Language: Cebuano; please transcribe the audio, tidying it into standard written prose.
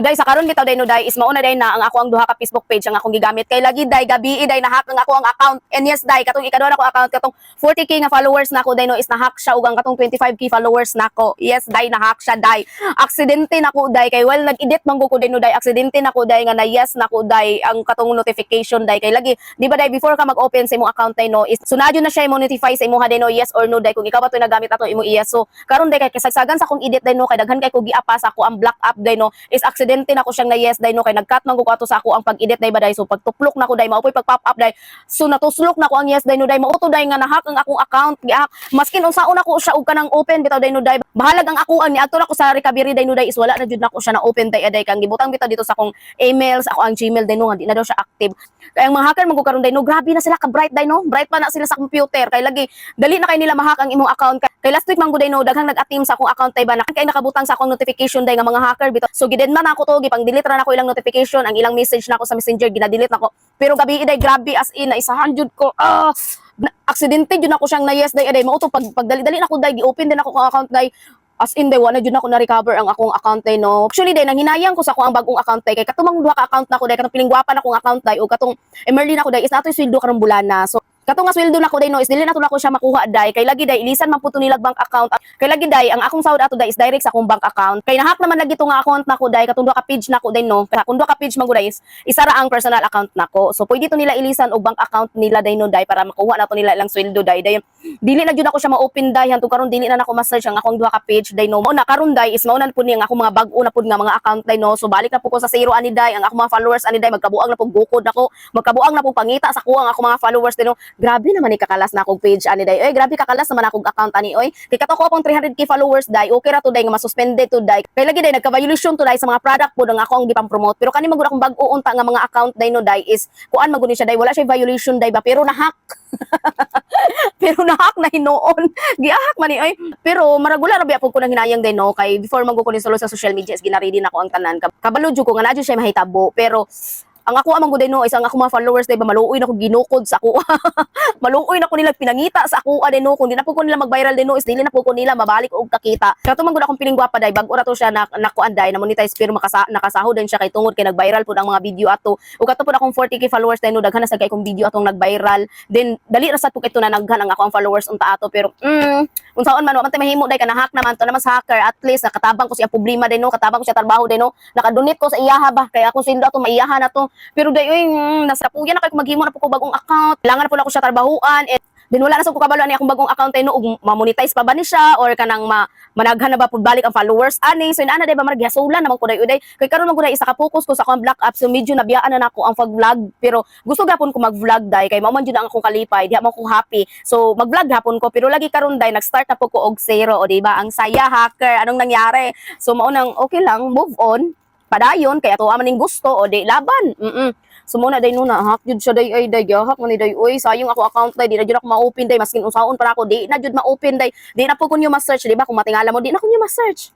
Day sa karon bitaw, day no, day is mauna day na ang ako ang duha ka Facebook page ang akong gigamit kay lagi, day, gabi day na-hack ang ako ang account. And yes, day, katong ikaduha nako account, katong 40K nga followers nako, day no, is na-hack siya ug ang katong 25K followers nako. Yes, day, na-hack siya, day. Aksidente nako, day, kay well nag-edit man ko, day no, day. Aksidente nako, day, nga na yes nako, day, ang katong notification, day, kay lagi di ba, day, before ka mag-open sa imong account, day no, is sunadyo na siya mo notify sa imong, day no, yes or no, day, kung ikaw ba to nagamit ato imo yes. So karon, day, kay kasagsagan sa akong edit, day no, kay daghan kay ko giapa sa ako ang black app, day no, is aksidente nako siyang na yes, day no, kay nag-cut man ko ato sa ako ang pag-edit, day ba, day. So pagtuplok nako, day, mao poy pag pop up, day. So natuslok nako ang yes, day no, day. Mao to, day, nga na-hack ang akong account, gihack. Maskin unsaon nako siya og kanang open bitaw, day no, day, bahalag ang ako ang niadto nako sa recovery, day no, day, is wala na jud nako siya na open, day, aday kang gibutang bitaw dito sa akong email, sa ako ang Gmail, day no, nga di na daw siya active. Kaya ang mga hacker man gud karon, day no, grabe na sila ka bright, day no, bright pa na sila sa computer, kay lagi dali na kay nila ma-hack ang imong account. Kay last week man gud, day no, daghang nag-attempt sa akong account, day ba, na kay nakabutang sa akong notification, day, nga mga hacker bitaw. So gidedma na ako to, gipang delete ra nako ilang notification, ang ilang message nako sa Messenger gina-delete nako. Pero gabi, day, grabe, as in naisahan jud ko. Ah, aksidente jud ako siyang na yes, day, aday. Mao to pag pagdali-dali nako, day, gi-open din ako ang account, day. As in, day, wala jud nako na-recover ang akong account, day no. Actually, day, nanghinayang ko sa akong ang bagong account, day, kay katong duha ka account nako, day, katong piling gwapa na akong account, day, ug katong Emerlyn nako, day, is natoy sweldo karong bulana. So katong nga sweldo nako, day no, is dili na to nako siya makuha, day, kay lagi, day, ilisan man pud to nila bank account. Kay lagi, day, ang akong sahod ato, day, is direct sa akong bank account. Kay na-hack naman lagi to nga account nako, day, katong duha ka page nako, day no. Kay kung duha ka page man gud, day, is isa ra ang personal account nako. So pwede to nila ilisan og bank account nila, day no, day, para makuha na to nila ilang sweldo, day. Day dili na jud ako siya ma-open, day. Hantod karon dili na nako ma-search ang akong duha ka page, day no. Mao na karon, day, is mao na pud ni ang akong mga bag-o na pud nga mga account, day no. So balik na pud ko sa zero ani, day. Ang akong mga followers ani, day, magkabuang na pud gukod nako, magkabuang na pud pangita sa kuha ang akong mga followers, day no. Grabe naman ni kakalas na akong page ani, day. Oy, grabe kakalas naman akong account ani, oy. Kay kato ko akong 300K followers, day, okay ra to, day, nga ma-suspended to, day. Kay lagi, day, nagka-violation to, day, sa mga product po ang ako ang gipang-promote. Pero kani man gud akong bag-o unta nga mga account, day no, day, is kuan man gud ni siya, day, wala siya violation, day ba, pero na-hack. Pero na-hack na hinuon. Gihack man ni, oy. Pero maragula ra biya pud ko nang hinayang, day no, kay before man gud ko ni sulod sa social media is gina-ready na ko ang tanan. Kabalo jud ko nga naa jud siya mahitabo, pero ang ako amang gud no is ang ako mga followers, day ba, maluoy na ko ginukod sa ako. Maluoy na ko nila pinangita sa ako, day no. Kung di na po ko nila mag-viral, day no, is dili na po ko nila mabalik og kakita. Kato man gud akong piling gwapa, day, bag-o ra to siya na nakuan, day, na monetize, pero nakasahod din siya kay tungod kay nag-viral pud ang mga video ato. Ug kato pud akong 40K followers, day no, daghan na sa kay kong video atong nag-viral. Then dali ra sad pud kay na naghan ang ako ang followers unta ato, pero unsaon man, wa man tay mahimo, day, kana-hack naman to naman sa hacker. At least nakatabang ko siya problema, day no, katabang ko siya trabaho, day no, nakadonate ko sa iyaha ba, kay akong sweldo ato maiyaha na to. Pero day oy, nasa puya na kay kung maghimo na po ko bagong account. Kailangan na po na ako siya trabahuan. And then wala na sa ko kabalo ani akong bagong account ay no, ug ma-monetize pa ba ni siya or kanang managhan na ba pud balik ang followers ani. So inana, day ba, marag hasulan naman ko, day, uday. Kay karon man gud isa ka focus ko sa akong black app, so medyo nabiyaan na nako ang pag-vlog, pero gusto gapon ko mag-vlog, day, kay mao man jud ang akong kalipay, diha man ko happy. So mag-vlog hapon ko, pero lagi karon, day, nag-start na po ko og zero o di ba? Ang saya, hacker, anong nangyari? So mao nang okay lang, move on. Padayon kay ato man ning gusto o di laban. So mao na, day no, na-hack jud siya, day, ay, day, hack man ni, day, oy. Sayong ako account, day, di na jud ako ma-open, day, maskin unsaon para ako, di na jud ma-open, day. Di na po ko niyo ma-search, di ba? Kung matingala mo, di na ko niyo ma-search.